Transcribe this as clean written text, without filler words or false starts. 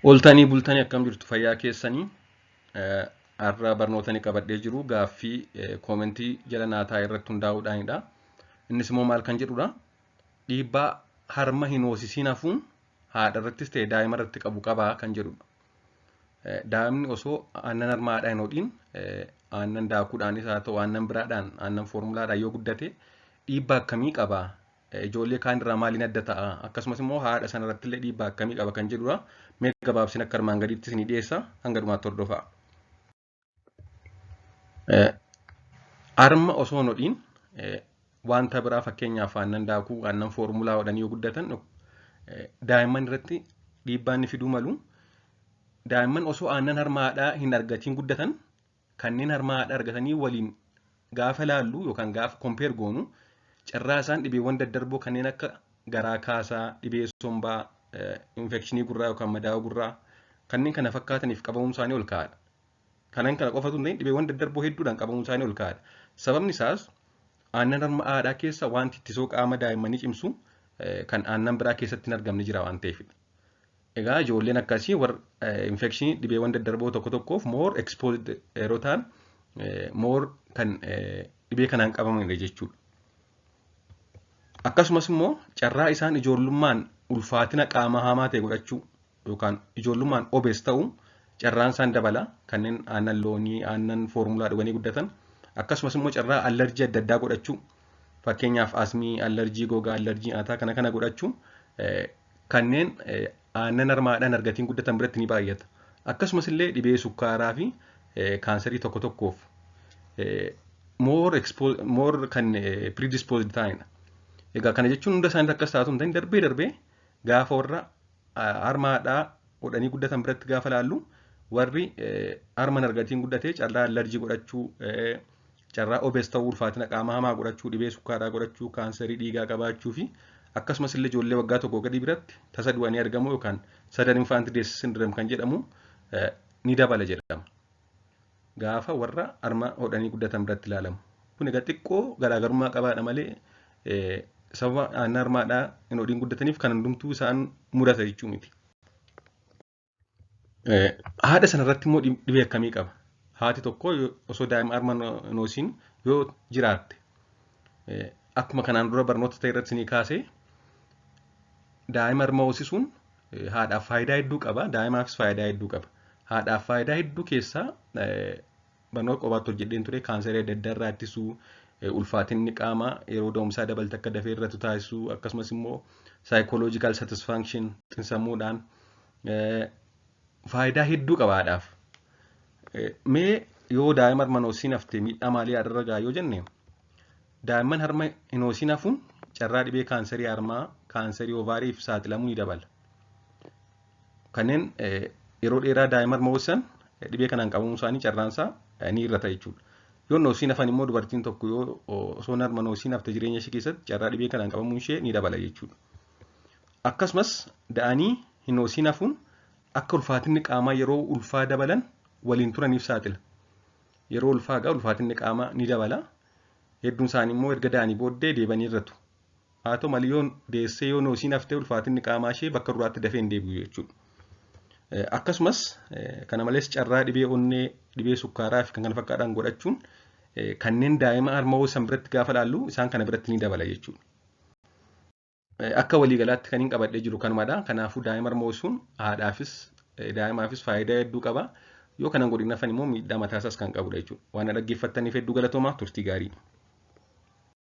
Ooltanii bultanii akkam jirtu fayyaa keessanii har'a barnoota ni qabadhee jiru gaaffii koomentii jala naataa irratti hundaa'uudhaanidha. Innis immoo maal kan jedhudha? Dhiibbaa harma hin hoosisiin hafuun haadha irrattis ta'e daa'ima irratti qabu qabaa kan jedhudha. Daa'imni osoo aannan harma haadhaa hin hodhiin aannan daakuudhaanis haa ta'u aannan biraadhaan aannan foormulaadhaan yoo guddate dhiibbaa akkamii qaba? Ijoollee kaan irraa maaliin adda ta'a? Akkasumas immoo haadha sana irratti illee dhiibbaa akkamii qaba kan jedhudha. Mee gabaabsin akka armaan gadiitti isinii dhiyeessa hanga dhumaatti hordofaa. Harma osoo hin hodhiin wanta biraa fakkeenyaaf aannan daakuu, aannan foormulaa hodhanii yoo guddatan daa'imman irratti dhiibbaa inni fiduu malu. Daa'imman osoo aannan harma haadhaa hin argatiin guddatan kanneen harma haadhaa argatanii waliin gaafa laallu yookaan gaafa compare goonu carraa isaan dhibeewwan daddarboo kanneen akka garaa kaasaa, dhibee sombaa, infekshinii gurraa yookaan madaa'uu gurraa kanneen kana fakkaataniif qabamuun isaanii ol ka'aadha. Kanan kana qofatu hin ta'in dhibeewwan daddarboo hedduudhaan qabamuun isaanii ol ka'aadha. Sababni isaas aannan harma haadhaa keessa wanti ittisoo qaama daa'immanii cimsu kan aannan biraa keessatti hin argamne jira waan ta'eefidha. Egaa ijoolleen akkasii warra infekshinii dhibeewwan daddarboo tokko tokkoof more exposed yeroo ta'an more kan dhibee kanaan qabamanidha jechuudha. Akkasumas immoo carraa isaan ijoollummaan ulfaatina qaama hamaa ta'e godhachuu yookaan ijoollummaan obese ta'uu carraan isaan dabala kanneen aannan loonii, aannan foormulaa dhuganii guddatan. Akkasumas immoo carraa allerjii adda addaa godhachuu fakkeenyaaf asmii, allerjii gogaa, allerjii nyaataa kana kana godhachuu kanneen aannan harmaadhaan argatiin guddatan biratti ni baay'ata. Akkasumas illee dhibee sukkaaraa fi kaansarii tokko tokkoof more exposed more kan predisposed ta'anidha. Egaa kana jechuun hunda isaanii akkas taatu hin ta'in darbee darbee gaafa warra harma haadhaa hodhanii guddatan biratti gaafa laallu warri harma hin argatiin guddatee carraa allerjii godhachuu, carraa obese ta'uu, ulfaatina qaama hamaa godhachuu, dhibee sukkaaraa godhachuu, kaansarii dhiigaa qabaachuu fi akkasumas illee ijoollee waggaa tokko gadii biratti tasa du'anii argamu yookaan sudden infant death syndrome kan jedhamu ni dabala jedhama. Gaafa warra harma hodhanii guddatan biratti ilaalamu. Kun egaa xiqqoo garaagarummaa qabaadha malee sababa aannan harmaadhaa hin hodhiin guddataniif kan hundumtuu isaan mudata jechuu miti. Haadha sanarratti immoo dhibee akkamii qaba? Haati tokko osoo daa'ima harma hin hoosiin yoo jiraatte akkuma kanaan dura barnoota ta'e irratti isinii kaasee daa'ima harma hoosisuun haadhaaf faayidaa hedduu qaba. Daa'imaafis faayidaa hedduu qaba. Haadhaaf faayidaa hedduu keessaa barnoota qofaatti hojjedheen ture kaansarii adda addaa irraa ittisuu, ulfaatinni qaamaa yeroo da'umsaa dabalte akka dafee irratti taasisuu, akkasumas immoo psychological satisfaction xinsammuudhaan faayidaa hedduu qaba haadhaaf. Mee yoo daa'ima harma hin hoosiin hafte miidhaa maalii haadharra ga'a yoo jenne, daa'imman harma hin hoosiin hafuun carraa dhibee kaansarii harmaa, kaansarii oovaariif saaxilamuu ni dabala. Kanneen yeroo dheeraa daa'ima harma hoosisan dhibee kanaan qabamuu isaanii carraan isaa ni hir'ata jechuudha. Yoo hin hoosiin hafan immoo dubartiin tokko yoo osoo harma hin hoosiin hafte jireenya ishee keessatti carraa dhibee kanaan qabamuun ishee ni dabala jechuudha. Akkasumas da'anii hin hoosiin hafuun akka ulfaatinni qaamaa yeroo ulfaa dabalan waliin turaniif saaxila. Yeroo ulfaa egaa ulfaatinni qaamaa ni dabala. Hedduun isaanii immoo erga da'anii booddee deebanii irratu. Haa ta'u malee yoo deessee yoo hoosiin haftee ulfaatinni qaamaa ishee bakka duraatti dafee hin deebi'u jechuudha. Akkasumas kana malees carraa dhibee onnee, dhibee sukkaaraa fi kan kana fakkaatan godhachuun kanneen daa'ima harma hoosisan biratti gaafa laallu isaan kana biratti ni dabala jechuudha. Akka waliigalaatti kan hin qabadhee jiru kanumadha. Kanaafuu daa'ima harma hoosisuun haadhaafis daa'imaafis faayidaa hedduu qaba. Yoo kanan godhin hafan immoo miidhaa mataasaas kan qabudha jechuudha. Waan na dhaggeeffattaniif hedduu galatoomaa, turtii gaarii.